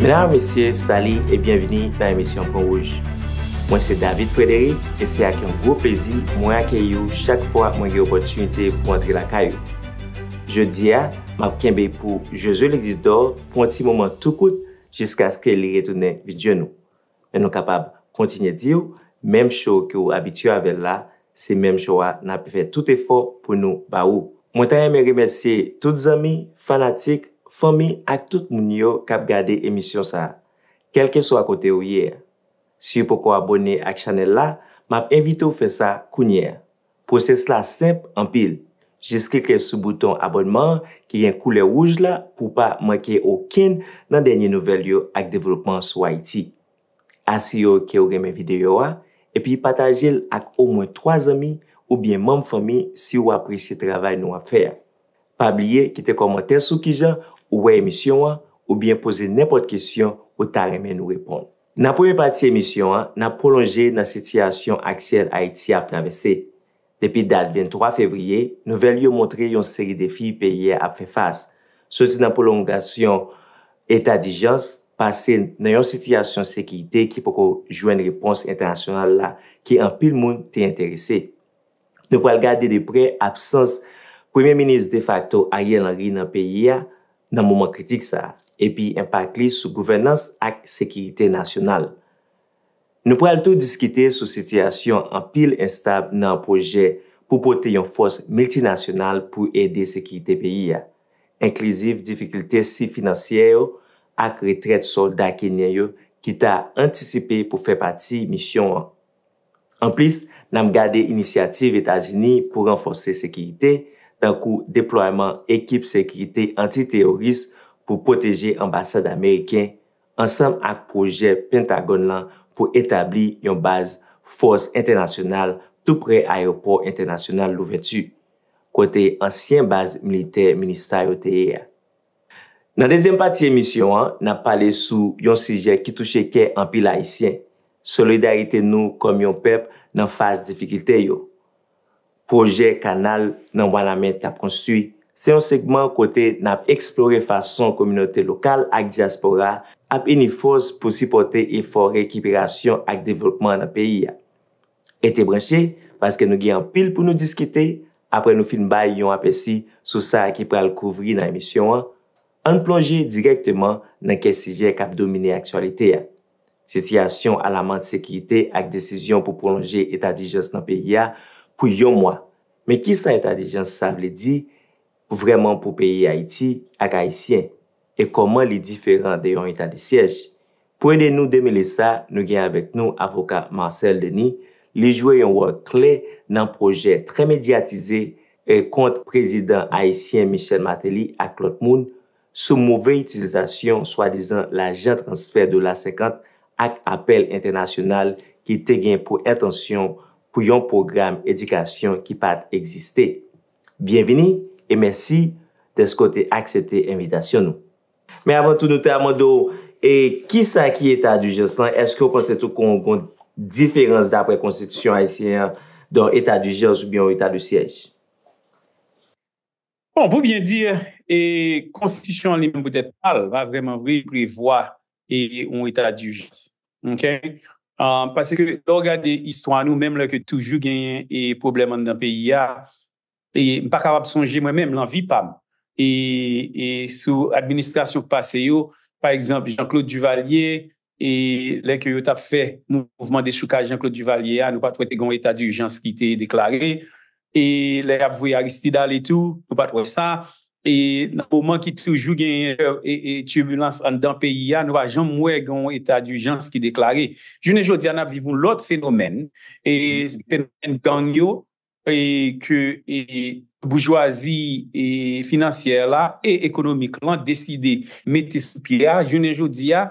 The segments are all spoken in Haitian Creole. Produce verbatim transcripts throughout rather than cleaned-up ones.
Medam ak mesye, sali e byenvini nan emisyon Pwen Wouj. Mwen se David Frederick e se ak yon gwo plezi mwen akeyi w chak fwa mwen gen opòtinite pou antre lakay ou. Jodi a, m ap kenbe pou Josué Lexidor pou yon ti moman tou kout jiskaske li retounen vin jwenn nou. Men nou kapab kontinye di w, menm show ke w abitye avè l la, se menm show a n ap fè tout efò pou nou ba ou. Mwen ta renmen remèsye tout zanmi, fanatik, fanmi ak tout moun yo k ap gade emisyon sa a, kèlkeswa kote w ye a. Si w poko abòne ak chanèl la, m ap envite w fè sa kounye a. Pwosès la senp anpil. Jis klike sou bouton abònman an ki gen koulè wouj la pou w pa manke okenn nan dènye nouvèl yo ak devlopman sou Ayiti. Asire w ke w renmen videyo a, epi pataje l ak omwen twa zanmi oubyen manm fanmi si w apresye travay nou ap fè a. Pa bliye kite kòmantè sou kijan ou wè emisyon an oubyen poze nenpòt kesyon ou ta renmen nou reponn. Nan premye pati emisyon an, n ap pwolonje nan sitiyasyon aktyèl Ayiti ap travèse. Depi dat venntwa fevriye, nouvèl yo montre yon seri defi peyi a ap fè fas, soti nan pwolongasyon eta dijans, pase nan yon sitiyasyon sekirite ki poko jwenn repons entènasyonal la ke anpil moun te enterese. Nou pral gade de prè absans Premye Minis defakto Ariel Henry nan peyi a nan moman kritik sa a, epi enpak li sou gouvènans ak sekirite nasyonal. Nou pral tou diskite sou sitiyasyon anpil enstab nan pwojè pou pote yon fòs miltinasyonal pou ede sekirite peyi a, enklizif difikilte si finansyè yo ak retrèt sòlda kenyen yo ki ta antisipe pou fè pati misyon an. Anplis, n ap gade inisyativ Etazini pou ranfòse sekirite, tankou deplwayman ekip sekirite anti-teworis pou pwoteje anbasad ameriken, ansanm ak pwojè Pentagòn lan pou etabli yon baz fòs entènasyonal tou prè Ayewopò Entènasyonal Louvèti, kote ansyen baz militè Minista yo te ye a. Nan dezyèm pati emisyon an, n ap pale sou yon sijè ki touche kè anpil Ayisyen, solidarite nou kòm yon pèp nan faz difikilte yo. Pwojè kanal nan Wanament k ap konstwi, se yon segman kote n ap eksplore fason kominote lokal ak dyaspora ap ini fòs pou sipòte efò rekiperasyon ak devlopman nan peyi a. Rete branche, paske nou gen anpil pou nou diskite apre nou fin bay yon apèsi sou sa ki pral kouvri nan emisyon an. Ann plonje dirèkteman nan kè sijè k ap domine aktyalite a, sitiyasyon alaman sekirite ak desizyon pou pwolonje eta dijans nan peyi a pou yon mwa. Men kisa eta dijans sa vle di vrèman pou peyi Ayiti ak Ayisyen, e kòman li diferan de yon eta de syèj? Pou ede nou demele sa, nou gen avèk nou avoka Marcel Denis. Li jwe yon wòl kle nan pwojè trè medyatize e kont prezidan ayisyen Michel Martelly ak lòt moun sou move itilizasyon swadizan lajan transfè dola senkant ak apèl entènasyonal ki te gen pou entansyon pou yon pwogram edikasyon ki pa t egziste. Byenvini e mèsi dèske w te aksepte envitasyon nou. Men avan tou, nou te a mande w, e kisa ki eta dijans lan? Èske w panse tou kon gon diferans dapre konstitisyon ayisyen an, de yon eta dijans oubyen yon eta de syèj? Bon, pou byen di, e, konstitisyon an li menm poutèt pa l pa vrèman vre prevwa e yon eta dijans. Ok? Ah, paske lè w gade istwa nou, menm lè ke toujou genyen e pwoblèm anndan peyi a, e m pa kapab sonje mwen menm, nan vi pa m, e, e sou administrasyon k pase yo, pa egzanp, Jean Claude Duvalier, e lè ke yo t ap fè mouvman dechoukaj Jean Claude Duvalier a, nou pa t wè te gen yon eta dijans ki te deklare. E lè y ap voye Aristide ale tou, nou pa t wè sa. E nan moman ki toujou genyen e, e, tibilans anndan peyi a, nou pa janm wè gen yon eta dijans ki deklare. Jounen jodi a, n ap viv yon lòt fenomèn, e fenomèn gang yo, e ke e, boujwazi e, finansyè la e ekonomik lan deside mete sou pye a. Jounen jodi a,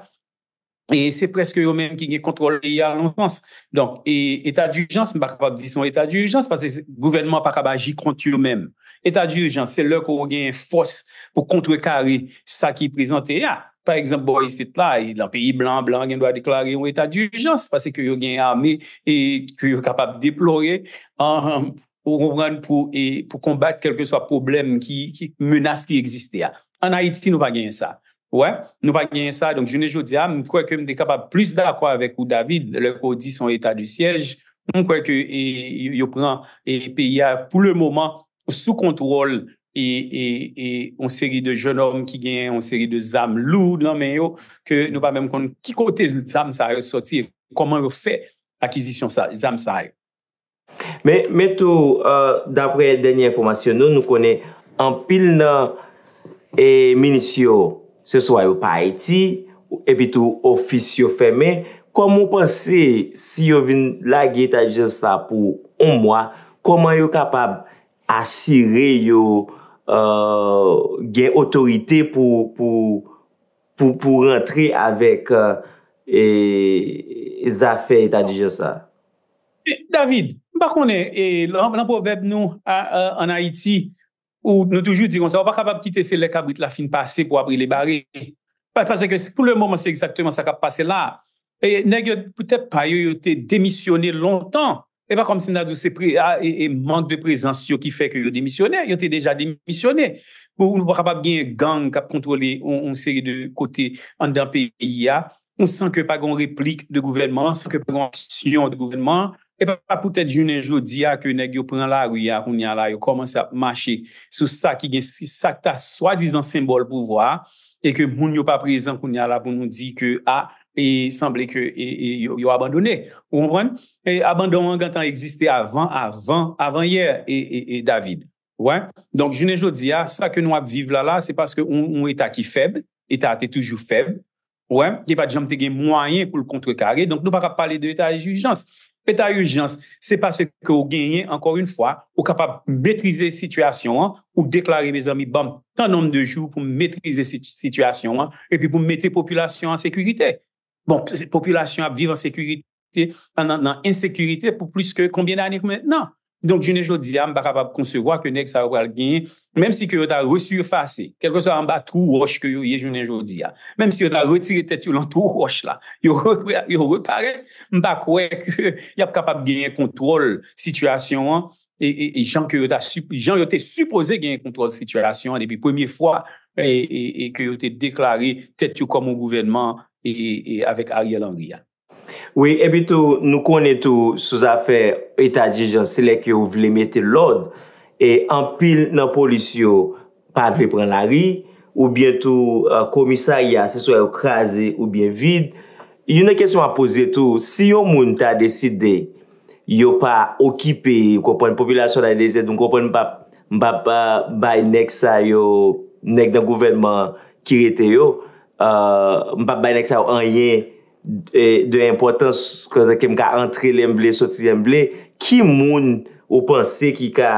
e se prèske yo menm ki gen kontwòl peyi a nan yon sans. Donk, e, eta dijans, m pa kapab di se yon eta dijans, paske gouvènman an pa kab aji kont yo menm. Eta dijans, se lè ke w gen fòs pou kontrekare sa ki prezante a. Pa egzanp, bò isit la, e nan peyi blan, blan gen dwa deklare yon eta dijans, paske yo gen ame e ke yo kapab deplore, an, ou konprann, pou, e, pou konbat kèlkeswa pwoblèm ki, ki menas ki egziste a. Ann Ayiti, nou pa genyen sa. Ou wè, nou pa genyen sa. Donk, jounen jodi a, m kwè ke m te kapab plis dakò avèk ou, David, lè ke w di se yon eta de syèj. M kwè ke e, yo pran e, peyi a pou le moman sou kontwòl e, e, e yon seri de jennonm ki gen yon seri de zam lou nan men yo, ke nou pa menm konn ki kote zam sa yo sòti, e kòman yo fè akizisyon sa, zam sa yo. Men, men tou, euh, daprè dènye enfòmasyon nou, nou konnen anpil nan e, minis yo, se swa yo pa Ayiti, epi tou ofis yo fèmen. Kòman w panse si yo vin lage eta dijans la pou yon mwa, kòman yo kapab asire yo euh, gen otorite pou, pou, pou, pou rantre avèk euh, e, zafè eta dijans la? David, m pa konnen, e, nan, nan pwovèb nou a, a, an Ayiti, ou, nou toujou di konsa, ou pa kapab kite se lè kabrit la fin pase pou ap rele bare. Pa, paske pou le moman, se egzakteman sa k ap pase la. E nèg yo, pou tèt pa yo, yo te demisyone lontan. E pa kòmsi m ta di w se pre, a, e, e mank de prezans yo ki fè ke yo demisyone. Yo te deja demisyone. Pou nou pa kapab genyen gang k ap kontwole yon, yon seri de kote anndan peyi a, san ke pa gen yon replik de gouvènman an, san ke pa gen yon aksyon de gouvènman an. E pa poutèt jounen jodi a ke nèg yo pran lari a kounye a la, yo kòmanse ap mache sou sa ki gen, sa k ta swadizan senbòl pouvwa a, e ke moun yo pa prezan kounye a la pou nou di ke, a, e sanble ke e, e, yo, yo abandone. Ou konprann? E abandon an gentan egziste avan, avan, avan yè, e, e, e David. Ou wè? Donk, jounen jodi a, sa ke nou ap viv la la, se paske yon, yon eta ki fèb, eta a te toujou fèb, ou wè, li pa t janm te gen mwayen pou l kontrekare. Donk, nou pa ka pale de eta dijans. Eta ijans, se paske ou genyen, ankò yon fwa, ou kapab metrize sitiyasyon an, ou deklare, mezanmi, ban m tan nonm de jou pou m metrize sitiyasyon an, epi pou m mete popilasyon an sekirite. Bon, popilasyon ap viv an sekirite, nan, nan ensekirite pou plis ke konbyen dane mentnan? Donk, jounen jodi a, m pa kapab konsevwa ke nèg sa yo pral genyen, menm si ke yo ta resurfase, kèlkeswa anba twou wòch ke yo ye jounen jodi a, menm si yo ta retire tèt yo lan twou wòch la, yo, yo reparèt, m pa kwè ke y ap kapab genyen kontwòl sitiyasyon an, e, e, e jan ke yo ta, jan yo te sipoze genyen kontwòl sitiyasyon an depi premye fwa e, e, e ke yo te deklare tèt yo kòm yon gouvènman e, e, e avèk Ariel Henry a. Wi, epi tou, nou konnen tou, sou zafè eta dijans, se lè ke yo vle mete lòd, e anpil nan polis yo pa vle pran lari, oubyen tou, komisarya, se swa yo kraze oubyen vid. Youn nan kesyon m ap poze tou, si yon moun ta deside yo pa okipe, ou konprann, popilasyon an nan dezè, m konprann m p ap, m p ap bay nèg sa yo, nèg nan gouvènman an ki rete yo, m p ap bay nèg sa yo anyen de enpòtans, kote ke m ka antre lè m vle, soti lè m vle. Ki moun ou panse ki ka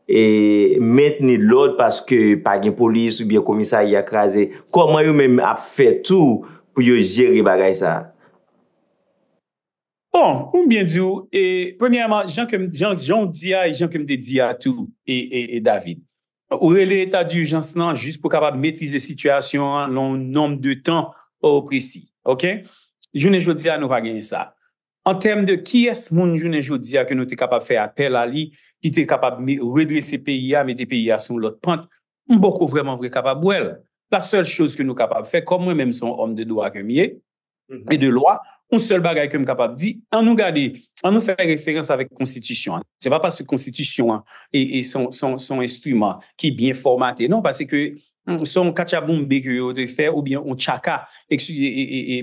e, mentni lòd paske pa gen polis oubyen komisarya kraze? Kòman yo menm ap fè tou pou yo jere bagay sa a? Bon, pou m byen di w, e, premyèman, jan ke m, jan, jan w di a, e jan ke m te di a tou, e, e, e David, ou rele eta dijans lan jis pou kapab metrize sitiyasyon an lan yon nonm de tan presi, oke? Jounen jodi a, nou pa genyen sa. An tèm de kiyès moun jounen jodi a ke nou te kapab fè apèl a li, ki te kapab redrese peyi a, mete peyi a sou yon lòt pant, m poko vrèman vre kapab wè l. La sèl choz ke nou kapab fè, kòm mwen menm se yon òm de dwa ke m ye, e de lwa, yon sèl bagay ke m kapab di, ann nou gade, ann nou fè referans avèk konstitisyon an. Se pa paske konstitisyon an e, e se yon enstriman ki byen fòmate, non, paske se yon katchaboumbe ke yo te fè, oubyen yon tchaka,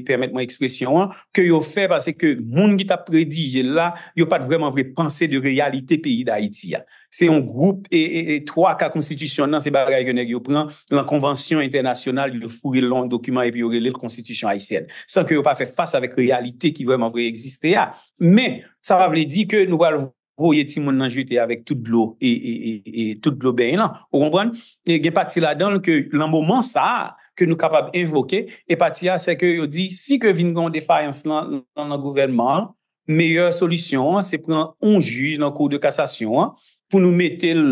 pèmèt mwen ekspresyon an, ke yo fè paske moun ki t ap redije l la, yo pa t vrèman vle panse de reyalite peyi Dayiti a. Se yon gwoup e, e, e twa ka konstitisyon nan, se bagay ke nèg yo pran lan konvansyon entènasyonal, yo foure l lan yon dokiman epi yo rele l konstitisyon ayisyèn, san ke yo pa fè fas avèk reyalite ki vrèman vre egziste a. Men, sa pa vle di ke nou pral voye timoun nan jete avèk tout dlo e, e, e, e tout dlo beny lan. Ou konprann? E gen pati ladan l ke lan moman sa a, ke nou kapab envoke, e pati a, se ke yo di, si ke vin gen yon defayans lan, lan, lan gouvènman an, meyè solisyon an, se pran yon jij nan kou de kasasyon an, pou nou mete l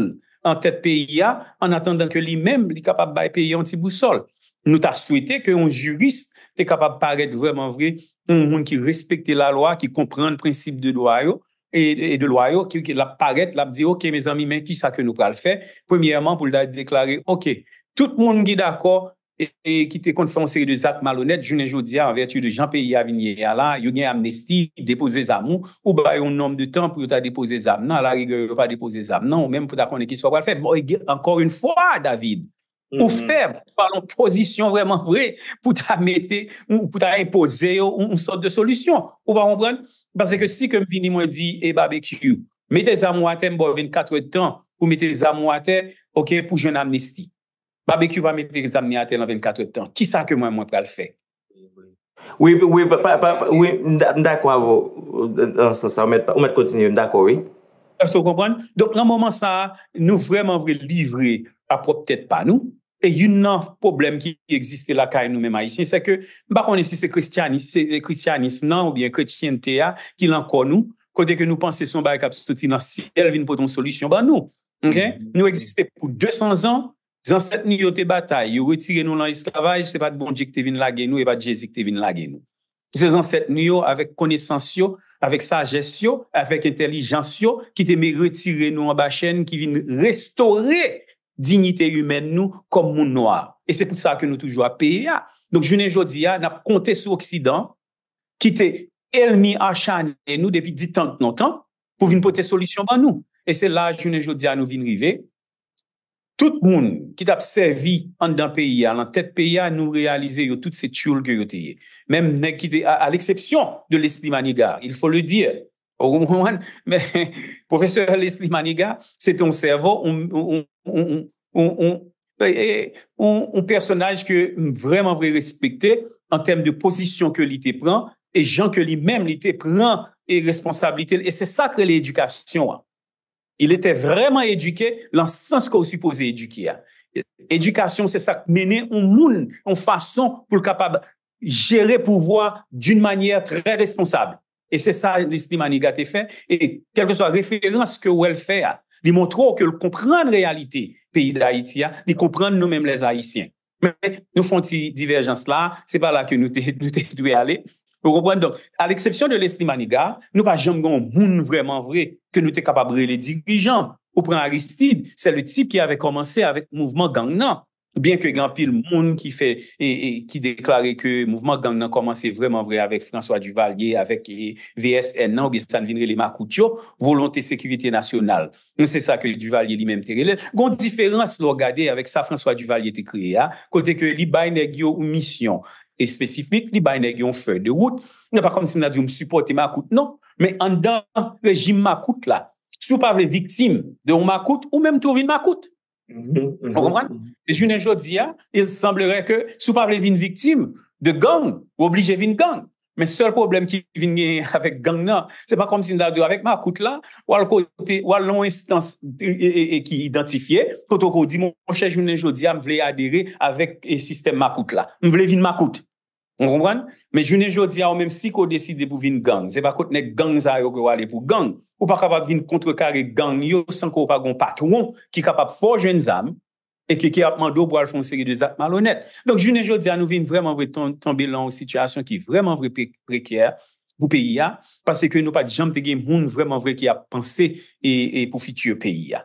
an tèt peyi a, an atandan ke li menm, li kapab bay peyi a yon ti bousòl. Nou ta swete ke yon jiris te kapab parèt vrèman vre, yon moun ki respekte lalwa, ki konprann prensip de dwa yo, e, e de lwa yo, ki, ki l ap parèt, l ap di, oke, mezanmi, men kisa ke nou pral fè? Premyèman, pou l ta deklare, oke, tout moun ki dakò, e, e ki te konn fè yon seri de zak malonèt, jounen jodi a, an vèti de jan peyi a vin ye a la, yo gen amnesti, depoze zam ou, ou ba yo yon nonm de tan pou yo ta depoze zam nan, alarigè yo pa depoze zam nan, ou menm pou ta konnen ki sa w pral fè. Bon, e gen, encore une fois, David, ou fèb, ou pa nan pozisyon vrèman vre pou ta mete, ou pou ta enpoze yo yon, yon sòt de solisyon. Ou pa konprann? Paske si ke m vini, mwen di, e Babekyou, mete zam ou atè, m ba w vennkat è de tan pou mete zam ou atè, oke, pou jwenn amnesti. Babekyou pa mete zam ni atè nan vennkat è de tan. Kisa ke mwen, mwen pral fè? Wi, wi, pa, pa, pa, wi, m da- m dakò avè w nan sans sa. Ou mèt, ou mèt kontinye, m dakò, wi. Èske w konprann? Donk, nan moman sa a, nou vrèman vre livre a pwòp tèt pa nou. E youn nan pwoblèm ki egziste lakay nou menm Ayisyen, se ke m pa konnen si se kristyanis, se kristyanis nan oubyen kretyente a ki lan kò nou, kote ke nou panse se yon bagay k ap soti nan syèl vin pote yon solisyon ban nou. Oke? Nou egziste pou de san zan, zansèt nou yo te batay, yo retire nou lan esklavaj, se pa t Bondye ki te vin lage nou, e pa t Jezi ki te vin lage nou. Se zansèt nou yo, avèk konesans yo, avèk sajès yo, avèk entèlijans yo, ki te me retire nou anba chèn, ki vin restore diyite imèn nou kòm moun nwa. E se pou sa ke nou toujou ap peye a. Donk, jounen jodi a, n ap konte sou Oksidan, ki te ènmi acharne nou depi ditan lontan, pou vin pote solisyon ban nou. E se la, jounen jodi a, nou vin rive. Tout moun ki t ap sèvi anndan peyi a, lan tèt peyi a, nou reyalize yo tout se tchoul ke yo te ye. Menm nèg ki te, à, à l'exception de Leslie Manigat, il faut le dire. Ou konprann? Men, pwofesè Leslie Manigat, se te yon sèvo, yon, yon, yon, yon, yon, e, e, yon, yon pèsonaj ke m vrèman vre respekte an tèm de pozisyon ke li te pran e jan ke li menm li te pran e responsablite l. E se sa k rele edikasyon an. Il était vraiment éduqué lan sans ke w sipoze edike a. Edikasyon se sa k mennen yon moun yon fason pou l kapab jere pouvwa d'une manière très responsable. E se sa Leslie Manigat te fè. E kèlkeswa referans ke w wè l fè a, li montre w ke l konprann reyalite peyi Dayiti a, li konprann nou menm lèzayisyen. Men nou fè yon ti divèjans la, se pa la ke nou te, nou te dwe ale. Ou konprann? Donk, à l'exception de Leslie Manigat, nou pa janm gen yon moun vrèman vre ke nou te kapab rele dirijan. Ou pran Aristide, c'est le type qui avait commencé avec mouvman gang nan. Byen ke gen anpil moun ki fè, e, e, ki deklare ke mouvman gang nan kòmanse vrèman vre avèk François Duvalier, avèk, e, V S N nan, oubyen sa n vin rele makout yo, Volonté Sécurité Nationale. Se sa ke Duvalier li menm te rele l. Gon diferans lè w gade avèk sa François Duvalier te kreye a, kote ke li bay nèg yo yon misyon espesifik, li bay nèg yo yon feuille de route. Nan pa kòmsi m ta di w m sipòte makout, non. Men anndan rejim makout la, si w pa vle viktim de yon makout, ou menm tou w vin makout. Ou konprann? E jounen jodi a, il semblerait que si w pa vle vin viktim de gang, ou oblije vin gang. Men sèl pwoblèm ki vin genyen avèk gang nan, se pa kòmsi m ta di w avèk makout la, w al kote, w al nan yon enstans e, e, e, e ki idantifye, kote w di, monchè, jounen jodi a, m vle adere avèk e, sistèm makout la. M vle vin makout. Ou konprann? Men jounen jodi a, ou menm si ke w deside pou vin gang, se pa kot nèg gang sa yo ke w ale pou gang. Ou pa kapab vin kontrekare gang yo san ke w pa gon patwon ki kapab fè w jwenn zam e ke, ki ap mande w pou al fè yon seri de zak malonèt. Donk, jounen jodi a, nou vin vrèman vre ton- tonbe lan yon sitiyasyon ki vrèman vre pre- prekè pou peyi a, paske nou pa t janm te gen moun vrèman vre ki ap panse e, e pou fiti peyi a.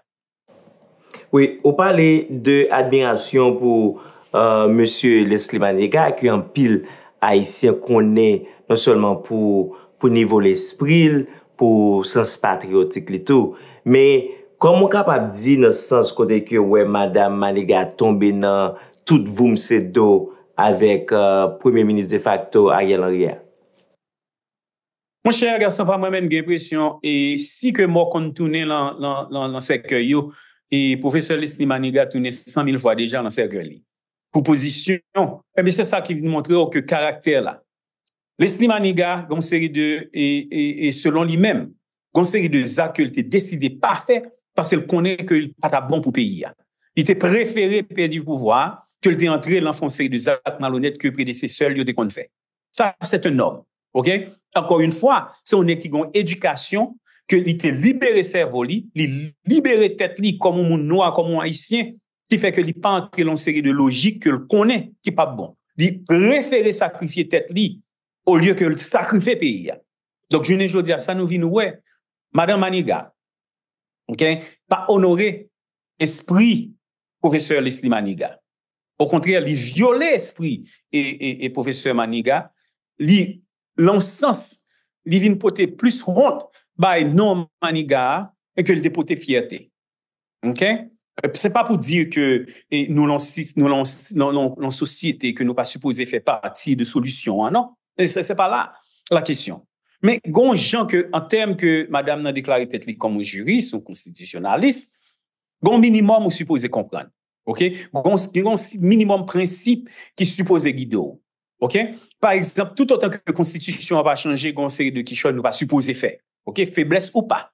Wi, ou pale de admirasyon pou, euh, mesye Leslie Manigat, ke anpil Ayisyen konnen non sèlman pou, pou nivo lespri l, pou sans patriyotik li tou. Men, kòman w kapab di nan sans kote ke w wè Madam Manigat tonbe nan tout voumse do avèk, euh, premye minis defakto Ariel Henry a? Monchè, gason pa mwen, men m gen enpresyon, e si ke mò konn tounen lan, lan, lan, lan sèkèy yo, e pwofesè Leslie Manigat tounen san mil fwa deja lan sèkèy li. Pou pozisyon, enben se sa ki vin montre w ke karaktè la. Leslie Manigat, gen yon seri de, e, e, e selon li menm, gen yon seri de zak ke l te deside pa fè, paske l konnen ke l pa t ap bon pou peyi a. Li te prefere pèdi pouvwa a, ke l te antre lan fè yon seri de zak malonèt ke predesesè l yo te konn fè. Sa, c'est un homme. Oke? Encore une fois, se yon nèg ki gen yon edikasyon, ke li te libere sèvo li, li libere tèt li kòm yon moun nwa, kòm yon Ayisyen, ki fè ke li pa antre lan yon seri de lojik ke l konnen ki p ap bon. Li prefere sakrifye tèt li olye ke l sakrifye peyi a. Donk, jounen jodi a, sa nou vin wè, Madan Manigat, oke, pa onore espri pwofesè Leslie Manigat. Okontrè, li vyole espri e, e, e pwofesè Maniga, li, nan yon sans, li vin pote plis wont bay non Maniga a, e ke li te pote fyète. Ok? Se pa pou di ke e, nou nan si- nou nan nan- nan- nan sosyete ke nou pa sipoze fè pati de solisyon an, non. E se se pa la la kesyon. Men gon jan ke, an tèm ke madanm nan deklare tèt li kòm yon jiris, yon konstitisyonalis, gon minimòm ou sipoze konprann. Ok? Gon, gon minimòm prensip ki sipoze gide w. Ok? Pa egzanp, toutotan ke konstitisyon an pa chanje, gon seri de kichòy nou pa sipoze fè. Ok? Feblès ou pa.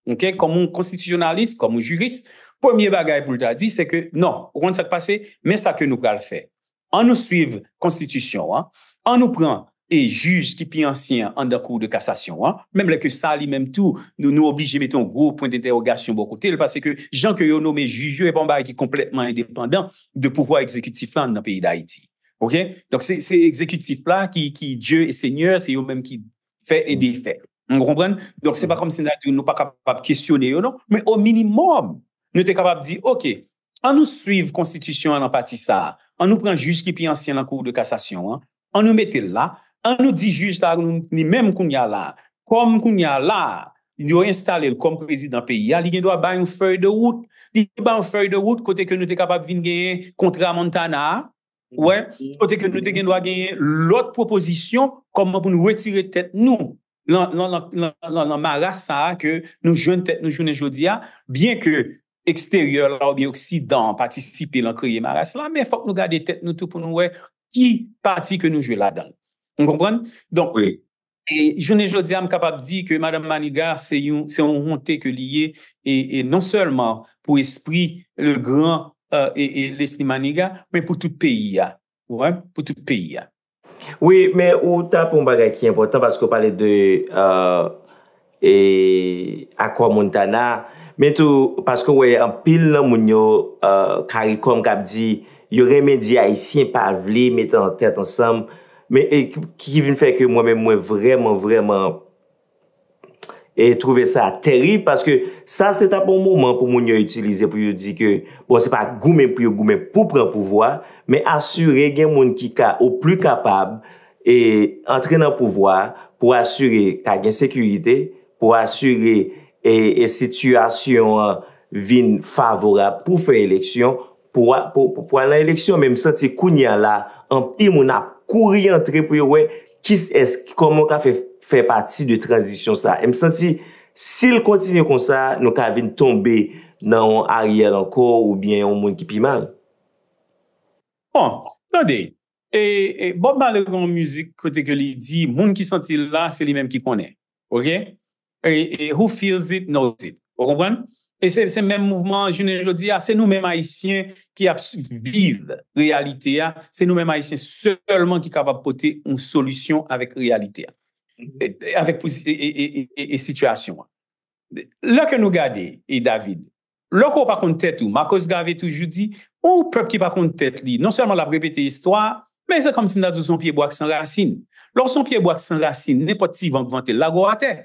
Ok? Kòm yon konstitisyonalis, kòm yon jiris, premye bagay pou l ta di, se ke non, ou konn sa k pase, men sa ke nou pral fè. An nou swiv konstitisyon an, an nou pran e jij ki pi ansyen an anndan kou de kasasyon an, menm lè ke sa li menm tou, nou, nou oblije mete yon gwo pwen dentèwogasyon bò kote l, paske jan ke yo nome jij yo, e pa yon bagay ki konplètman endepandan de pouvwa egzekitif la anndan peyi Dayiti. Ok? Donk, se, se egzekitif la ki, ki Dye e Senyè, se yo menm ki fè e defè. Ou konprann? Donk, se pa kòmsi n ta di nou pa kapab kesyone yo, non. Men o minimòm, nou te kapab di, ok, an nou swiv konstitisyon an nan pati sa a. An nou pran jij ki pi ansyen nan kou de kasasyon an. An nou mete l la. An nou di jij sa a, nou, li menm kounye a la. Kòm kounye a la, yo enstale l kòm prezidan peyi a, li gen dwa bay yon fèy de wout. Li bay yon fèy de wout kote ke nou te kapab vin genyen kontra Montana a, wè, kote ke nou te gen dwa genyen lòt pwopozisyon kòman pou nou retire tèt nou nan, nan, nan, nan, nan, nan maras sa a ke nou jwenn tèt nou jounen jodi a, byen ke eksteryè la oubyen Oksidan an patisipe nan kreye maras la, men fòk nou gade tèt nou tou pou nou wè ki pati ke nou jwe ladan l. Ou konprann? Donk, Wi. e jounen jodi a, m kapab di ke madanm Maniga se yon, se yon wonte ke li ye, e, e non sèlman pou espri le gran e, e Leslie Maniga, men pou tout peyi a. Ou wè? Pou tout peyi a. Wi, men ou tape yon bagay ki enpòtan paske ou pale de e, akò Montana. Men tou, paske w wè anpil nan moun yo, e, CARICOM k ap di yo renmen di Ayisyen pa vle mete an tèt ansanm, men e, ki, ki vin fè ke mwen menm mwen vrèman, vrèman e twouve sa tèrib, paske sa se t ap yon moman pou moun yo itilize pou yo di ke, bon, se pa goumen pou yo goumen pou pran pouvwa, men asire gen moun ki ka, ou pli kapab, e antre nan pouvwa pou asire ka gen sekirite, pou asire e, e sitiyasyon an vin favorab pou fè eleksyon, pou, pou, pou, pou al nan eleksyon, men m santi kounye a la, anpil moun ap kouri antre pou yo wè kis, kòman yo ka fè, fè pati de tranzisyon sa. E m santi, si l kontinye konsa, nou ka vin tonbe nan yon Ariel ankò oubyen yon moun ki pi mal. Bon, tande, e, e Bob Marley gen yon mizik kote ke li di, moun ki santi l la, se li menm ki konnen. Ok? E, e who feels it knows it. Ou konprann? E se, se menm mouvman an jounen jodi a, se nou menm Ayisyen ki ap viv reyalite a, se nou menm Ayisyen sèlman ki kapab pote yon solisyon avèk reyalite a, e, avèk e, e, e, e, e sitiyasyon an. Lè ke nou gade, e David, lè ke w pa konn tèt ou, Marcus Garvey toujou di, yon pèp ki pa konn tèt li, non sèlman l ap repete istwa, men se kòmsi n ta di w se yon pye bwa k san rasin. Lè w se yon pye bwa k san rasin, nenpòt ti van k vante l, lage w atè.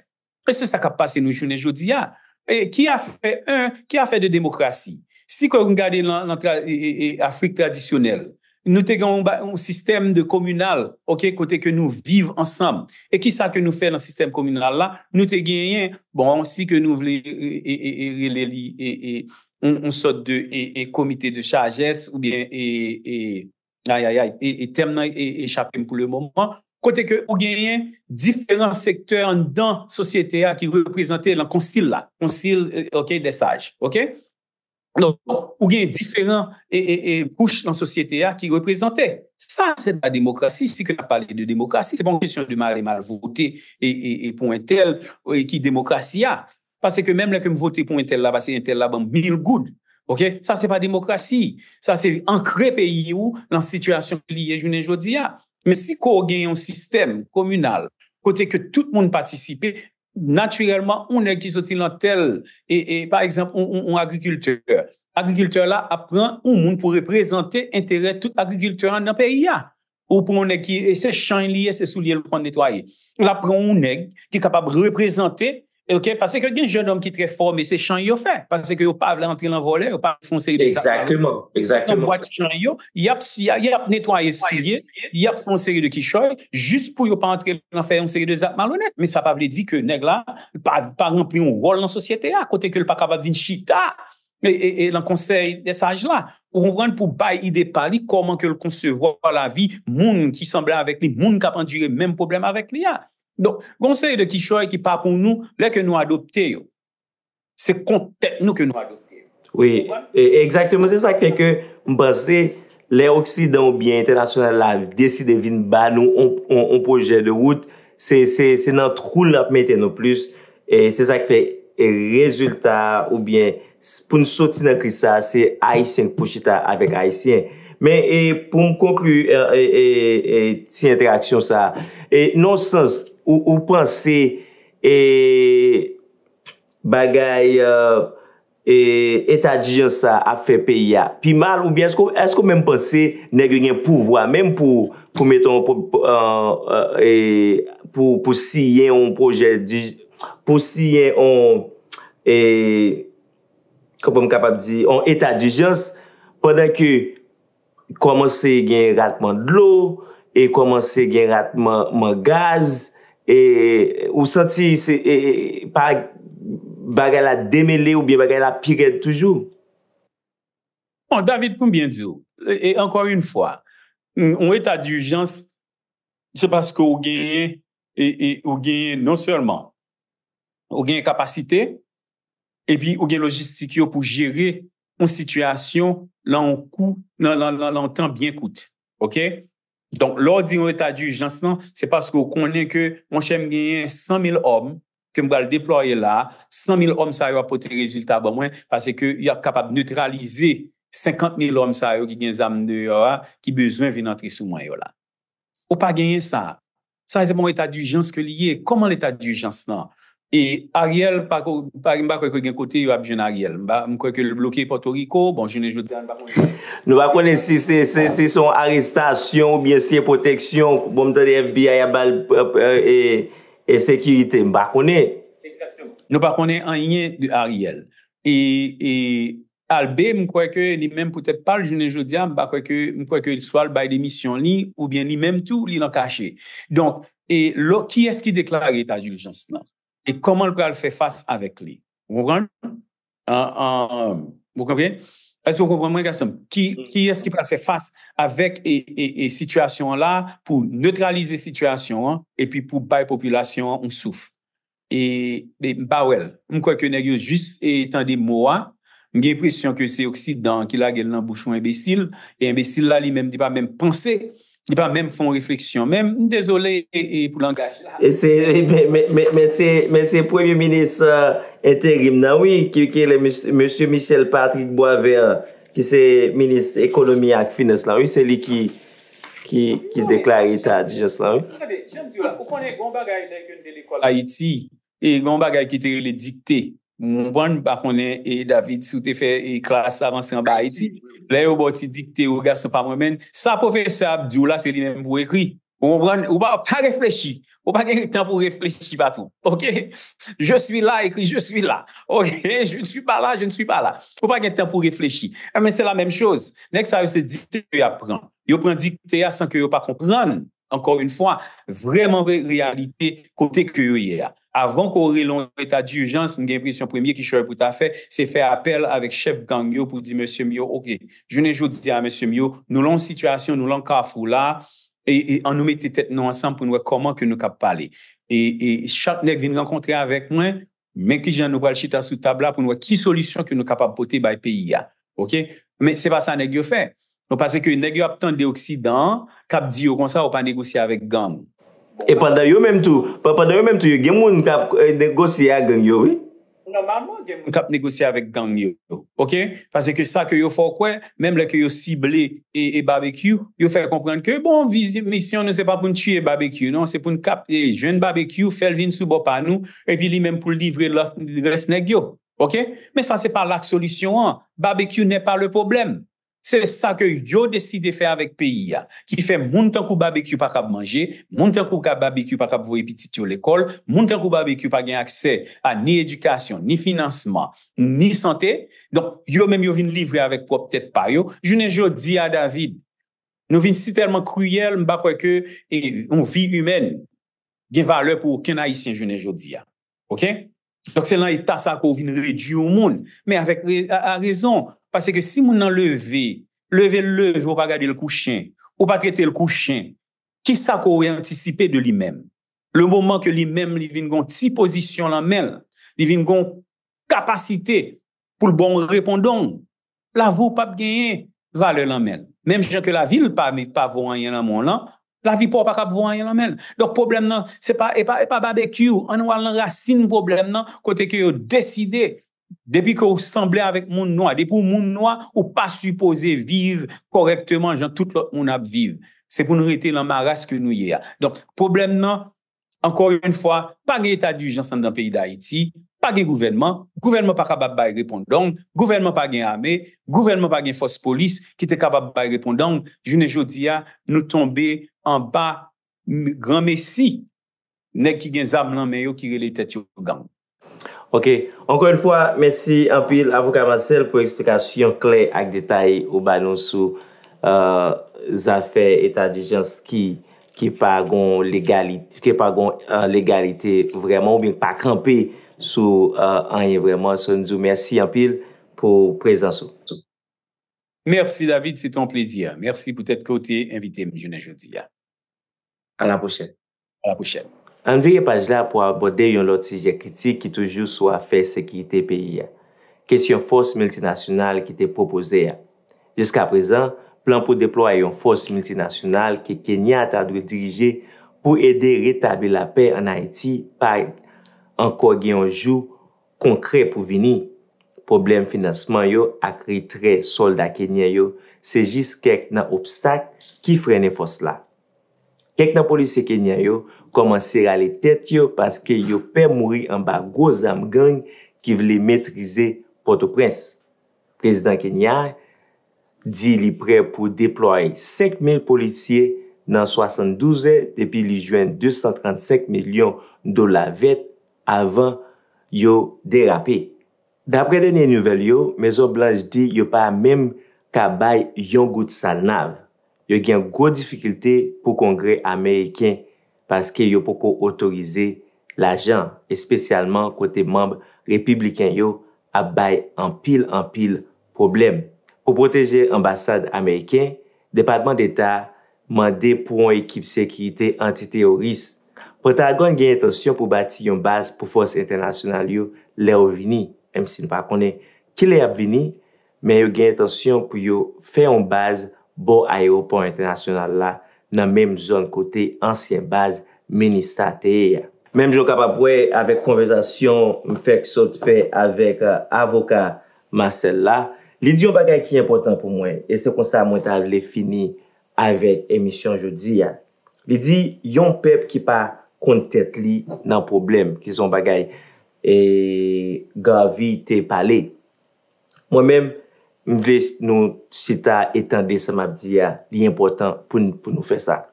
E se sa k ap pase nou jounen jodi a. E ki afè, en, ki afè de demokrasi? Si ke nou gade nan, nan tra, e, e, e, Afrik tradisyonèl, nou te gen yon, yon sistèm de kominal, ok, kote ke nou viv ansanm. E ki sa ke nou fè nan sistèm kominal la? Nou te genyen, bon, si ke nou vle e, e, e, e rele li e, e, yon, yon sòt de e, e, komite de sajès oubyen e, e, ayayay, e, e tèm nan e, e chape m pou le moman, kote ke ou genyen diferan sektè anndan sosyete a ki reprezante nan konsil la, konsil, e, ok, dè saj, ok? Donk, ou gen diferan e, e, e kouch nan sosyete a ki reprezante. Sa, se pa demokrasi. Si ke n ap pale de demokrasi, se pa yon kesyon de m ale m al vote e, e, e pou entèl, e ki demokrasi a. Paske menm lè ke m vote pou entèl la, paske entèl la ban m mil goud. Ok? Sa, se pa demokrasi. Sa, se ankre peyi ou nan sitiyasyon ke li ye jounen jodi a. Men si ke w gen yon sistèm kominal, kote ke tout moun patisipe, natirèlman, yon nèg ki soti nan tèl, e, e, pa egzanp, yon, yon, yon agrikiltè, agrikiltè la ap pran yon moun pou reprezante enterè tout agrikiltè anndan peyi a. Ou pran yon nèg ki, e se chay li ye, se soulye l konn netwaye. L ap pran yon nèg ki kapab reprezante, Ok, paske gen jennonm ki trè fòme, se chan yo fè. Paske yo pa vle antre nan vòlè, yo pa vle fè yon seri de zak malonèt. Nan bwat chan yo, y ap, y ap netwaye, souye, y ap fè yon seri de kichòy, jis pou yo pa antre nan fè yon seri de zak malonèt. Men sa pa vle di ke nèg la pa, pa ranpli yon wòl nan sosyete a, kote ke l pa kapab vin chita e, e, e nan konsèy dè saj la. Ou konprann, pou bay ide pa li, kòman ke l konsevwa lavi moun ki sanble avèk li, moun k ap andire menm pwoblèm avèk li a. Donk, gon seri de kichòy ki pa pou nou, lè ke nou adopte yo. Se kont tèt nou ke nou adopte yo. Wi, egzakteman. Se sa k fè ke m panse lè Oksidan oubyen entènasyonal la deside vin ba nou on, on, on pwojè de wout, se, se, se nan twou l ap mete nou plis. E se sa k fè e rezilta a, oubyen pou n soti nan kriz sa a, se Ayisyen k pou chita avèk Ayisyen. Men e pou m konkli e, e, e, e, ti entèraksyon sa a, e nan yon sans, ou, ou panse e, bagay e, eta dijans sa ap fè peyi a pi mal, oubyen èske, èske w menm panse nèg yo gen pouvwa menm pou, pou mete yon, pou, pou, e, pou, pou siyen yon pwojè di, pou siyen yon, e, kòman m kapab di, yon eta dijans pandan ke kòmanse gen ratman dlo, e kòmanse gen ratman, man gaz, e ou santi se, e, e, pa, bagay la demele oubyen bagay la pi rèd toujou? Bon, David, pou m byen di w, e, e ankò yon fwa, yon eta dijans, se paske ou genyen, e, e ou genyen non sèlman, ou genyen kapasite, epi ou gen lojistik yo pou jere yon sitiyasyon nan yon kou, nan, nan, nan, nan yon tan byen kout. Ok? Donk, lè w di yon eta dijans lan, se paske w konnen ke, monchè, m genyen san mil òm ke m pral deplwaye la, san mil òm sa yo ap pote rezilta ban mwen, paske y ap kapab netralize senkant mil òm sa yo ki gen zam deyò a, ki bezwen vin antre sou mwen yo la. Ou pa genyen sa. Sa, se pa yon eta dijans ke li ye. Kòman leta dijans lan? E Ariel, pa ko-, pa, m pa kwè ke gen kote yo ap jwenn Ariel. M pa, m kwè ke l bloke Pòtoriko. Bon, jounen jodi a, n pa konnen. Nou pa konnen si se, se, si se yon arestasyon oubyen si se pwoteksyon. Bon, m tande F B I ap ba l, e, e, e sekirite. M pa konnen. Nou pa konnen anyen de Ariel. E, e Albé, m kwè ke li menm poutèt pa l, jounen jodi a, m pa kwè ke, m kwè ke swa l bay demisyon li, oubyen li menm tou, li nan kache. Donk, e lò, kiyès ki deklare eta dijans lan? E kòman l pral fè fas avèk li? Ou konprann? An, an, ou konprann? Èske w konprann mwen, gason m? Ki, kiyès ki pral fè fas avèk e, e, e sitiyasyon an la pou netralize sitiyasyon an epi pou bay popilasyon an yon souf? E, e m pa wè l. M kwè ke nèg yo jis, e, tande mo a. M gen enpresyon ke se Oksidan ki lage l nan bouch yon enbesil. E enbesil la, li menm, li pa menm panse. Li pa menm fè yon refleksyon menm. M dezole, e, e, pou langaj la. E se, men, men, men, men se, men se premye minis, e, enterim nan, wi, ki, ki rele mesye, mesye Michel Patrick Boisvert, ki se minis ekonomi ak finans lan, wi, se li ki, ki, ki deklare eta dijans lan, wi. Tande, jan m di w la, ou konnen gen yon bagay lè ke n te lekòl Ayiti, e gen yon bagay ki te rele dikte. Ou konprann? M pa konnen, e David, si w te fè, e klas avanse anba Ayiti. Lè yo ba w ti dikte, ou gason pa mwen menm. Sa pwofesè ap di w la, se li menm pou w ekri. Ou konprann? Ou pa, pa reflechi. Ou pa gen tan pou reflechi, patwon. Ok? Je suis là, écrit je suis là. Ok? Je ne suis pas là, je ne suis pas là. Ou pa gen tan pou reflechi. Enben, se la menm choz. Nèg sa yo, se dikte yo ap pran. Yo pran dikte a san ke yo pa konprann, ankò yon fwa, vrèman vre reyalite kote ke yo ye a. Avan ke w rele yon eta dijans, m gen enpresyon premye kichòy pou ta fè, se fè apèl avèk chèf gang yo pou di mesye m yo, ok, jounen jodi a, mesye m yo, nou lan yon sitiyasyon, nou lan kafou la, e, e ann nou mete tèt nou ansanm pou n wè kòman ke nou kab pale. E, e chak nèg vin rankontre avèk mwen, men kijan nou pral chita sou tab la pou n wè ki solisyon ke nou kapab pote bay peyi a. Ok? Men se pa sa nèg yo fè. Non, paske nèg yo ap tande Oksidan an k ap di yo konsa, ou pa negosye avèk gang. E pandan yo menm tou, pa-, pandan yo menm tou, yo gen moun k ap, e, negosye ak gang yo, wi. Nòmalman, gen moun k ap negosye avèk gang yo. Ok? Paske sa ke yo fè w kwè, menm lè ke yo sible e, e Babekyou, yo fè konprann ke, bon, viz-, misyon nou se pa pou n tiye Babekyou, non, se pou n kap-, e, jwenn Babekyou, fè l vin sou bò pa nou, epi li menm pou l livre lòt, rès nèg yo. Ok? Men sa se pa la k solisyon an. Babekyou n'est pas le problème. Se sa ke yo deside fè avèk peyi a, ki fè moun tankou Babekyou pa kab manje, moun tankou ka Babekyou pa kab voye pitit yo lekòl, moun tankou Babekyou pa gen aksè a ni edikasyon, ni finansman, ni sante. Donk, yo menm yo vin livre avèk pwòp tèt pa yo. Jounen jodi a, David, nou vin si tèlman kriyèl, m pa kwè ke e, yon vi imèn gen valè pou okenn Ayisyen jounen jodi a. Oke? Donk, se nan eta sa ke w vin redui yon moun. Men avèk re- a, a rezon. Paske si moun nan leve, leve l leve, ou pa gade l kou chen, ou pa trete l kou chen, kisa ke w antisipe de li menm? Le moman ke li menm, li vin gon ti pozisyon lan men l, li vin gon kapasite pou l ba w repondong, lavi w p ap genyen valè lan men l. Menm jan ke lavi l pa, pa vo anyen lan men w lan, lavi pa w pa kab vo anyen lan men l. Donk, pwoblèm nan, se pa, e pa, e pa Babekyou. Ann nou al nan rasin pwoblèm nan, kote ke yo deside, depi ke w sanble avèk moun nwa, depi w moun nwa, ou pa sipoze viv kòrèkteman jan tout lòt moun ap viv. Se pou n rete lan maras ke nou ye a. Donk, pwoblèm nan, ankò yon fwa, pa gen eta dijans anndan peyi Dayiti, pa gen gouvènman, gouvènman pa kapab bay repondong, gouvènman pa gen ame, gouvènman pa gen fòs polis ki te kapab bay repondong. Jounen jodi a, nou tonbe anba m- granmesi nèg ki gen zam lan men yo ki rele tèt yo gang. Ok. Ankò yon fwa, mèsi anpil, Avoka Marcel, pou eksplikasyon klè ak detay ou ba nou sou uh, zafè eta dijans ki ki pa gon legalite, ki pa gon uh, legalite vrèman, oubyen pa kanpe sou uh, anyen vrèman. So, n di w mèsi anpil pou prezans ou. Merci David, c'est un plaisir. Merci peut-être que tu es invité jounen jodi a. À la prochaine. À la prochaine. Ann vire paj la pou abòde yon lòt sijè kritik ki toujou sou afè sekirite peyi a. Kesyon fòs miltinasyonal ki te pwopoze a. Jiskaprezan, plan pou deplwaye yon fòs miltinasyonal ke Kenya ta dwe dirije pou ede retabli lapè ann Ayiti pa ankò gen yon jou konkrè pou vini. Pwoblèm finansman yo ak retrè sòlda kenyen yo se jis kèk nan obstak ki frennen fòs la. Kèk nan polisye kenyen yo kòmanse rale tèt yo paske yo pè mouri anba gwo zam gang ki vle metrize Pòtoprens. Prezidan Kenya di li prè pou deplwaye senk mil polisye nan swasanndouz è depi li jwenn de san trannsenk milyon dola vèt avan yo derape. Daprè dènye nouvèl yo, Mezon Blanch di yo pa menm ka bay yon goud salnav. Yo gen gwo difikilte pou Kongrè ameriken paske yo poko otorize lajan, espesyalman kote manm repibliken yo ap bay anpil anpil pwoblèm. Pou pwoteje anbasad ameriken, Depatman Deta mande pou yon ekip sekirite antiteworis. Pentagòn gen entansyon pou bati yon baz pou fòs entènasyonal yo lè yo vini, menm si n pa konnen kilè y ap vini, men yo gen entansyon pou yo fè yon baz bò ayewopò entènasyonal la nan menm zòn kote ansyen baz Minista te ye a. Menm jan w kapab wè avèk konvèsasyon m fèk sot fè avèk avoka Marcel la, li di yon bagay ki enpòtan pou mwen, e se konsa mwen ta vle fini avèk emisyon jodi a. Li di yon pèp ki pa konn tèt li nan pwoblèm, ki se yon bagay e Garvey te pale. Mwen menm, m vle nou chita e tande sa m ap di a, li enpòtan pou n- pou nou fè sa.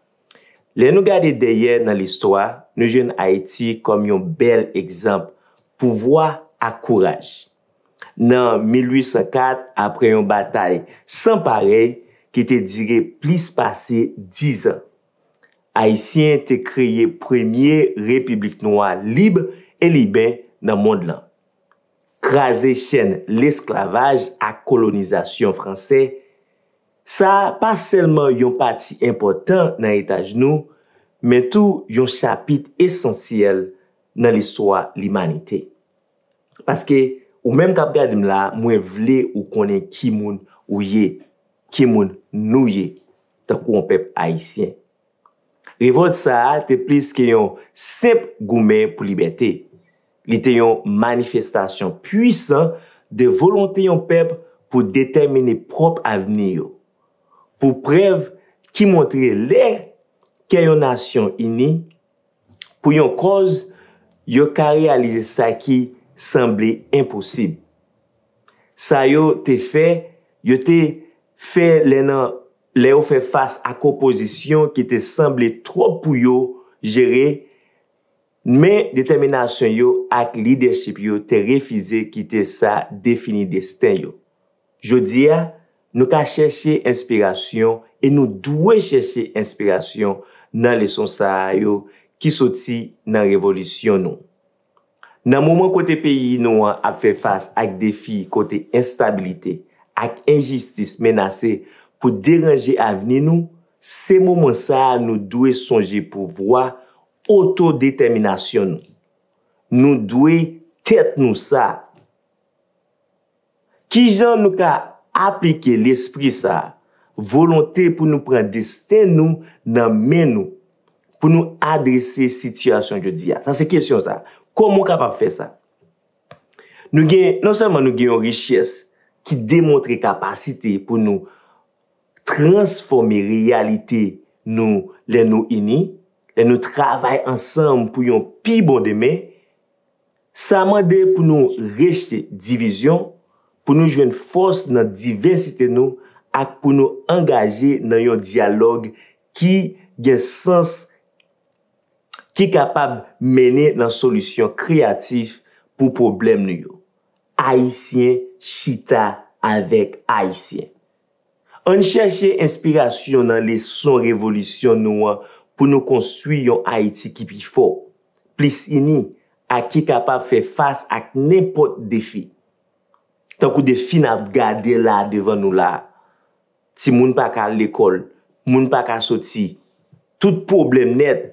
Lè nou gade dèyè nan listwa, nou jwenn Ayiti kòm yon bèl egzanp pouvwa ak kouraj. Nan mil uit san kat, apre yon batay san parèy ki te dire plis pase dizan, Ayisyen te kreye premye repiblik nwa lib e liben nan mond lan. Kraze chèn lesklavaj ak kolonizasyon fransè, sa a pa sèlman yon pati enpòtan nan eritaj nou, men tou yon chapit esansyèl nan listwa limanite. Paske ou menm k ap gade m la, mwen vle ou konnen ki moun ou ye, ki moun nou ye, tankou yon pèp ayisyen. Revòlt sa a te plis ke yon senp goumen pou libète. Li te yon manifestasyon pwisan de volonte yon pèp pou detèmine pwòp avni yo. Pou prèv ki montre lè kè yon nasyon ini pou yon kòz, yo ka reyalize sa ki sanble enposib. Sa yo te fè, yo te fè lè nan lè yo fè fas ak opozisyon ki te sanble twòp pou yo jere, men detèminasyon yo ak lidèchip yo te refize kite sa defini desten yo. Jodi a, nou ka chèche enspirasyon e nou dwe chèche enspirasyon nan leson sa a yo ki soti nan revolisyon nou. Nan moman kote peyi nou an ap fè fas ak defi kote enstabilite ak enjistis menase pou deranje avni nou, se moman sa a nou dwe sonje pouvwa otodetèminasyon nou. Nou dwe tèt nou sa. Kijan nou ka aplike lespri sa a, volonte pou nou pran desten nou nan men nou, pou nou adrese sitiyasyon jodi a? Sa se kesyon sa. Kòman w kapab fè sa? Nou gen, non sèlman nou gen yon richès ki demontre kapasite pou nou transfòme reyalite nou lè nou ini, lè nou travay ansanm pou yon pi bon demen, sa mande pou nou rejte divizyon, pou nou jwenn fòs nan divèsite nou ak pou nou angaje nan yon dyalòg ki gen sans, ki kapab mennen nan solisyon kreyatif pou pwoblèm nou yo. Ayisyen chita avèk Ayisyen. Ann chèche enspirasyon nan leson revolisyon nou an pou nou konstwi yon Ayiti ki pi fò, plis ini, ak ki kapab fè fas ak nenpòt defi. Tankou defi n ap gade la devan nou la a, timoun pa ka al lekòl, moun pa ka soti, tout pwoblèm nèt.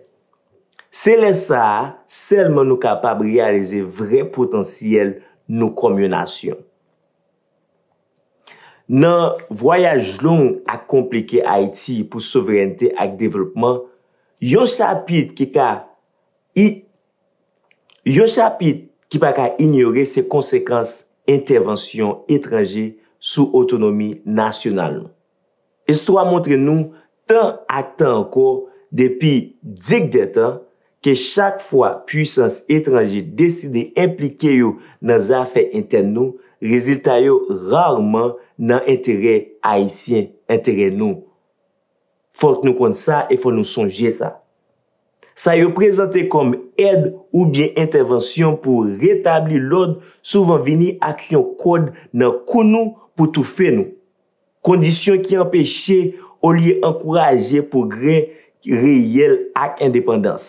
Se lè sa a sèlman nou kapab reyalize vrè potansyèl nou kòm yon nasyon. Nan vwayaj long ak konplike Ayiti pou souverènte ak devlopman, yon chapit ki ka i- yon chapit ki pa ka inyore se konsekans entèvansyon etranje sou otonomi nasyonal nou. Istwa montre nou tan ak tan ankò, depi dik dè tan, ke chak fwa pwisans etranje deside enplike yo nan zafè entèn nou, rezilta yo rarman nan enterè ayisyen, enterè nou. Fòk nou konn sa e fòk nou sonje sa. Sa yo prezante kòm èd oubyen entèvansyon pou retabli lòd souvan vini ak yon kòd nan kou nou pou toufe nou. Kondisyon ki anpeche olye ankouraje pwogrè reyèl ak endepandans.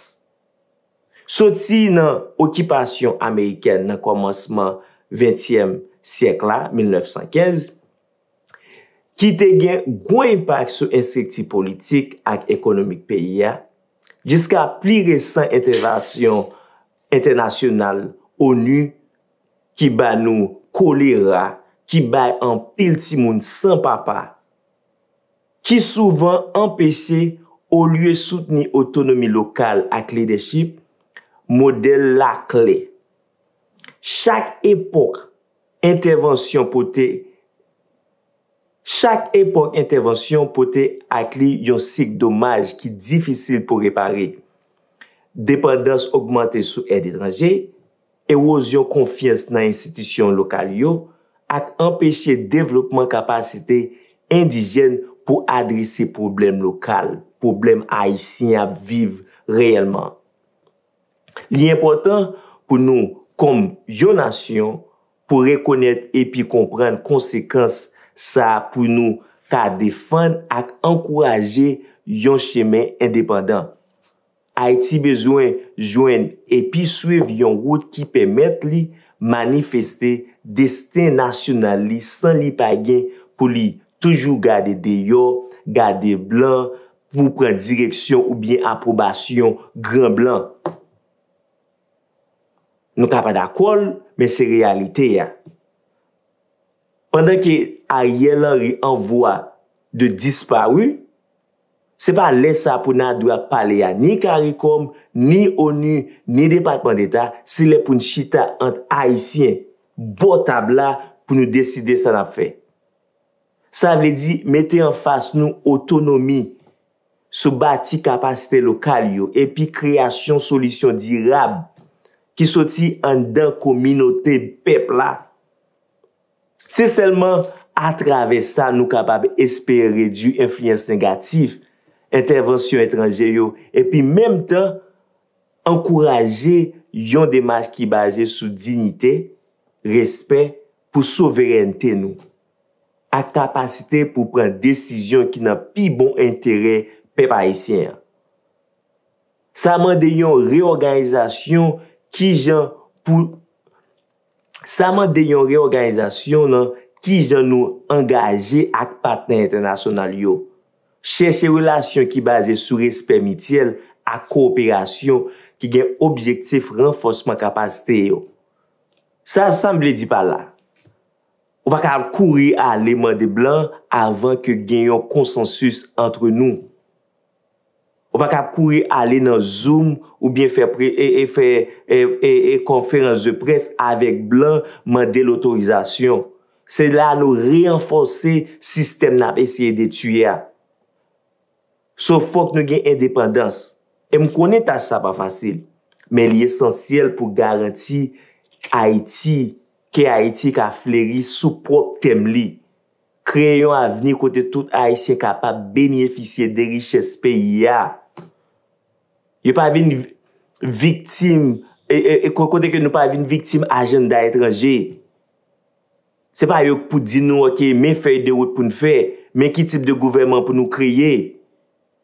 Soti nan okipasyon amerikèn nan kòmansman ventyèm syèk la, mil nèf san kenz, ki te gen gwo enpak sou estrikti politik ak ekonomik peyi a, jiska pli resan entèvansyon entènasyonal, onu, ki ba nou kolera, ki bay anpil timoun san papa, ki souvan anpeche olye soutni otonomi lokal ak lidèchip, modèl lakle. Chak epòk entèvansyon pote Chak epòk entèvansyon pote ak li yon sik domaj ki difisil pou repare. Depandans ogmante sou èd etranje, ewozyon konfyans nan enstitisyon lokal yo, ak anpeche devlopman kapasite endijèn pou adrese pwoblèm lokal, pwoblèm ayisyen ap viv reyèlman. Li enpòtan pou nou, kòm yon nasyon, pou rekonèt epi konprann konsekans sa pou nou ka defann ak ankouraje yon chemen endepandan. Ayiti bezwen jwenn epi swiv yon wout ki pèmèt li manifeste desten nasyonal li san li pa gen pou li toujou gade deyò, gade blan pou pran direksyon oubyen apwobasyon gran blan. Nou ka pa dakò l, men se reyalite a. Pandan ke Ariel Henry an vwa de dispari, se pa lè sa pou n a dwe ap pale a ni CARICOM, ni onu, ni Depatman Deta, se lè pou n chita ant Ayisyen, bò tab la, pou nou deside sa n ap fè. Sa vle di mete anfas nou otonomi sou bati kapasite lokal yo epi kreyasyon solisyon dirab ki soti anndan kominote pèp la. Se sèlman Atravè sa, nou kapab espere redui enfliyans negatif entèvansyon etranje yo, epi menm tan, ankouraje yon demach ki baze sou diyite, respè pou souverènte nou, ak kapasite pou pran desizyon ki nan pi bon enterè pèp ayisyen an. Sa mande yon reyòganizasyon kijan pou Sa mande yon reyòganizasyon nan kijan nou angaje ak patnè entènasyonal yo. Chèche relasyon ki baze sou respè mityèl ak kowoperasyon ki gen objektif ranfòsman kapasite yo. Sa, sa m vle di pa la, ou pa ka kouri ale mande blan avan ke gen yon konsansis ant nou. Ou pa ka kouri ale nan Zoom oubyen fè, pre, e, e, fè e, e, e, konferans de près avèk blan, mande lotorizasyon. Se la nou ranfòse sistèm n ap eseye detwi a. So, fòk nou gen endepandans. E m konnen tach sa pa fasil, men li esansyèl pou garanti Ayiti, ke Ayiti ka fleri sou pwòp tèm li. Kreye yon avni kote tout Ayisyen kapab benefisye de richès peyi a. Yo pa vin viktim, e, e, e, kote ke nou pa vin viktim ajanda etranje. Se pa yo k pou di nou, oke, men fèy de wout pou n fè, men ki tip de gouvènman pou nou kreye.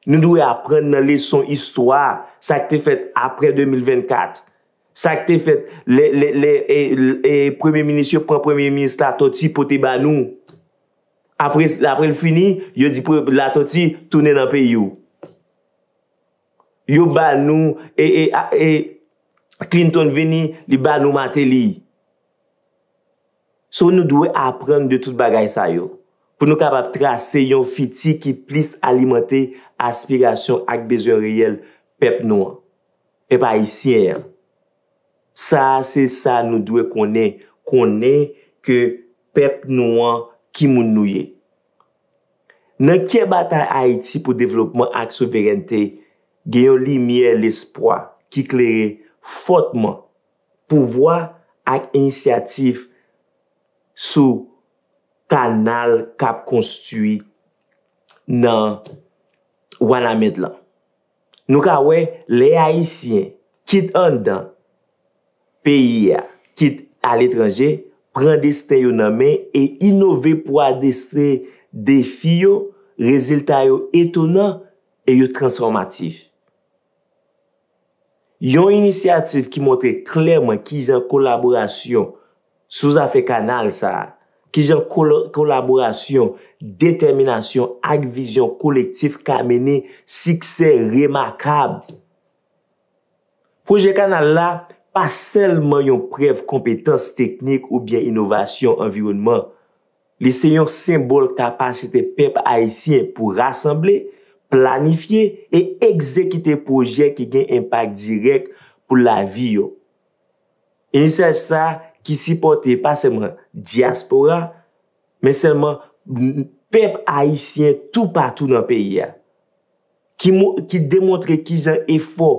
Nou dwe aprann nan leson istwa, sa k te fèt apre de mil vennkat, sa k te fèt lè, lè, lè e, e, premye minis yo pran premye minis Latòti pote ba nou. Apre, apre l fini, yo di pre- Latòti tounen nan peyi w. Yo ba nou, e, e, a- e, Clinton vini, li ba nou Martelly. So, nou dwe aprann de tout bagay sa yo pou nou kapab trase yon fiti ki plis alimante aspirasyon ak bezwen reyèl pèp nou an, pèp ayisyen an. Sa a se sa nou dwe konnen, konnen ke pèp nou an ki moun nou ye. Nan kè batay Ayiti pou devlopman ak souverènte, gen yon limyè lespwa ki klere fòtman pouvwa ak inisyativ sou kanal k ap konstwi nan Wanament lan. Nou ka wè lè Ayisyen, kit anndan peyi a, kit aletranje, pran desten yo nan men e inove pou adrese defi yo, rezilta yo etonan e yo transfòmatif. Yon inisyativ ki montre klèman kijan kolaborasyon sou zafè kanal sa a, kijan kolo- kolaborasyon, detèminasyon ak vizyon kolektif ka mennen siksè remakab. Pwojè kanal la pa sèlman yon prèv konpetans teknik oubyen inovasyon anviwònman. Li se yon senbòl kapasite pèp ayisyen pou rasanble, planifye e egzekite pwojè ki gen enpak dirèk pou lavi yo. Inisyativ sa a ki sipòte pa sèlman dyaspora, men sèlman pèp ayisyen toupatou nan peyi a, ki, mo- ki demontre kijan efò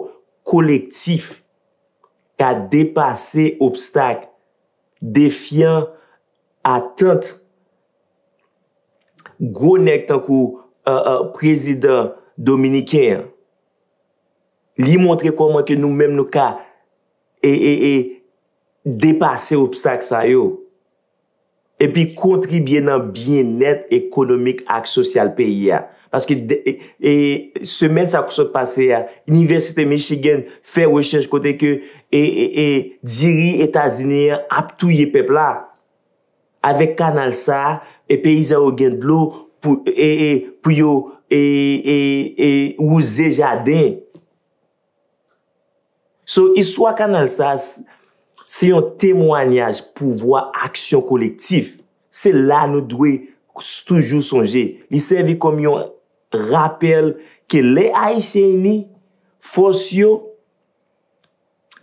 kolektif ka depase obstak, defyan atant gwo nèg tankou, e, e, prezidan dominiken an. Li montre kòman ke nou menm nou ka e, e, e, depase obstak sa yo epi kontribye nan byennèt ekonomik ak sosyal peyi a. Paske de- e, e, semèn sa k sot pase a, Inivèsite Michigan fè rechèch kote ke e, e, e, diri Etazini an ap touye pèp la. Avèk kanal sa a, e peyizan yo gen dlo pou, e, e, pou yo e, e, e, wouze jaden. So, istwa kanal sa a, s- se yon temwanyaj pouvwa aksyon kolektif. Se la nou dwe s- toujou sonje. Li sèvi kòm yon rapèl ke lè Ayisyen ini, fòs yo,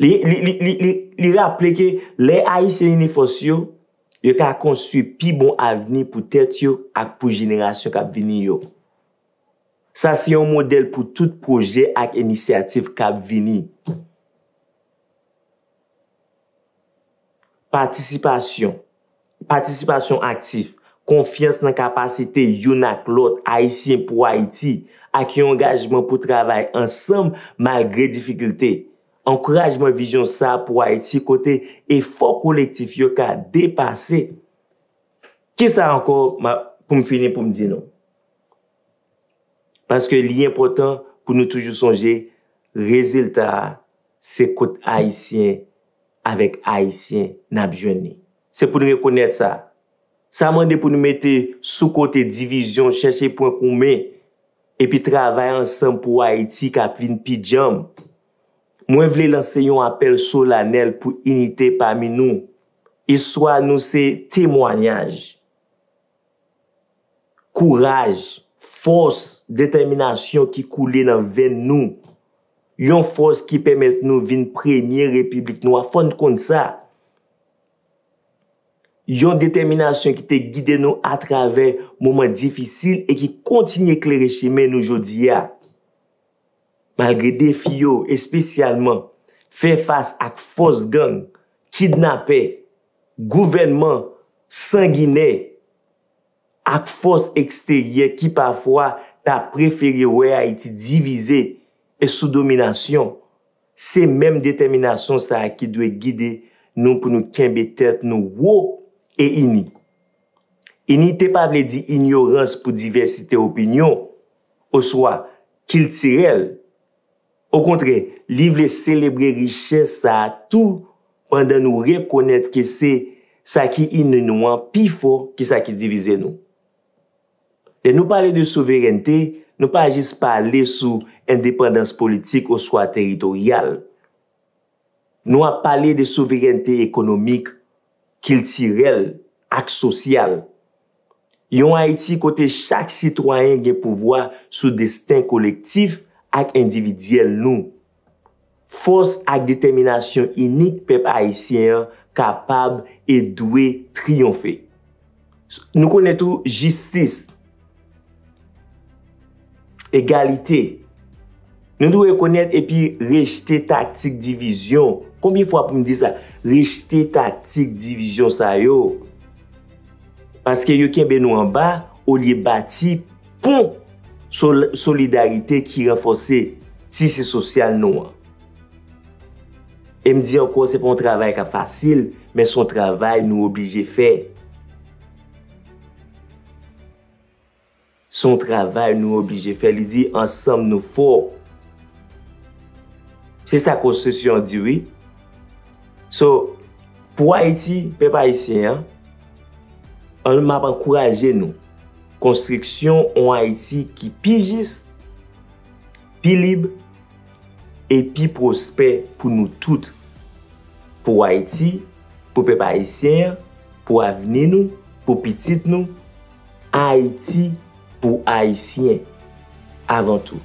li, li, li, li, li, li raple ke lè Ayisyen ini fòs yo, yo ka konstwi pi bon avni pou tèt yo ak pou jenerasyon k ap vini yo. Sa se yon modèl pou tout pwojè ak inisyativ k ap vini. Patisipasyon, patisipasyon aktif, konfyans nan kapasite youn ak lòt, Ayisyen pou Ayiti, ak yon angajman pou travay ansanm malgre difikilte. Ankourajman vizyon sa a pou Ayiti kote efò kolektif yo ka depase. Kisa ankò m ap, pou m fini pou m di nou? Paske li enpòtan pou nou toujou sonje rezilta a se kot Ayisyen avèk Ayisyen n ap jwenn li. Se pou n rekonèt sa. Sa mande pou nou mete sou kote divizyon, chèche pwen komen, epi travay ansanm pou Ayiti k ap vin pi djanm. Mwen vle lanse yon apèl solanèl pou inite pami nou. Istwa nou se temwayaj, kouraj, fòs, detèminasyon ki koule nan venn nou. Yon fòs ki pèmèt nou vin premye repiblik nwa. Fò n konn sa. Yon detèminasyon ki te gide nou atravè moman difisil e ki kontinye klere chemen nou jodi a. Malgre defi yo, espesyalman fè fas ak fòs gang, kidnapè, gouvènman sanginè, ak fòs eksteryè ki pafwa ta prefere wè Ayiti divize e sou dominasyon, se menm detèminasyon sa a ki dwe gide nou pou nou kenbe tèt nou wo e ini. Inite pa vle di inyorans pou divèsite opinyon oswa kiltirèl. Okontrè, li vle selebre richès sa a tou pandan nou rekonèt ke se sa ki ini nou an pi fò ke sa ki divize nou. Lè nou pale de souverènte, nou pa jis pale sou endepandans politik oswa teritoryal. Nou ap pale de souverènte ekonomik, kiltirèl ak sosyal. Yon Ayiti kote chak sitwayen gen pouvwa sou desten kolektif ak endividyèl nou. Fòs ak detèminasyon inik pèp ayisyen an kapab e dwe triyonfe. Nou konnen tou jistis, egalite. Nou dwe rekonèt epi rejte taktik divizyon. Konbyen fwa pou m di sa? Rejte taktik divizyon sa yo. Paske yo kenbe nou anba olye bati pon sol-, solidarite ki ranfòse tisi sosyal nou an. E m di ankò, se pa yon travay k ap fasil, men se yon travay nou oblije fè. Se yon travay nou oblije fè. Li di, ansanm nou fò. Se sa konstitisyon an di, wi. So, pou Ayiti, pèp ayisyen an, an, m ap ankouraje nou. Konstriksyon yon Ayiti ki pi jis, pi lib, e pi pwospè pou nou tout. Pou Ayiti, pou pèp ayisyen an, pou avni nou, pou pitit nou, Ayiti pou Ayisyen avan tou.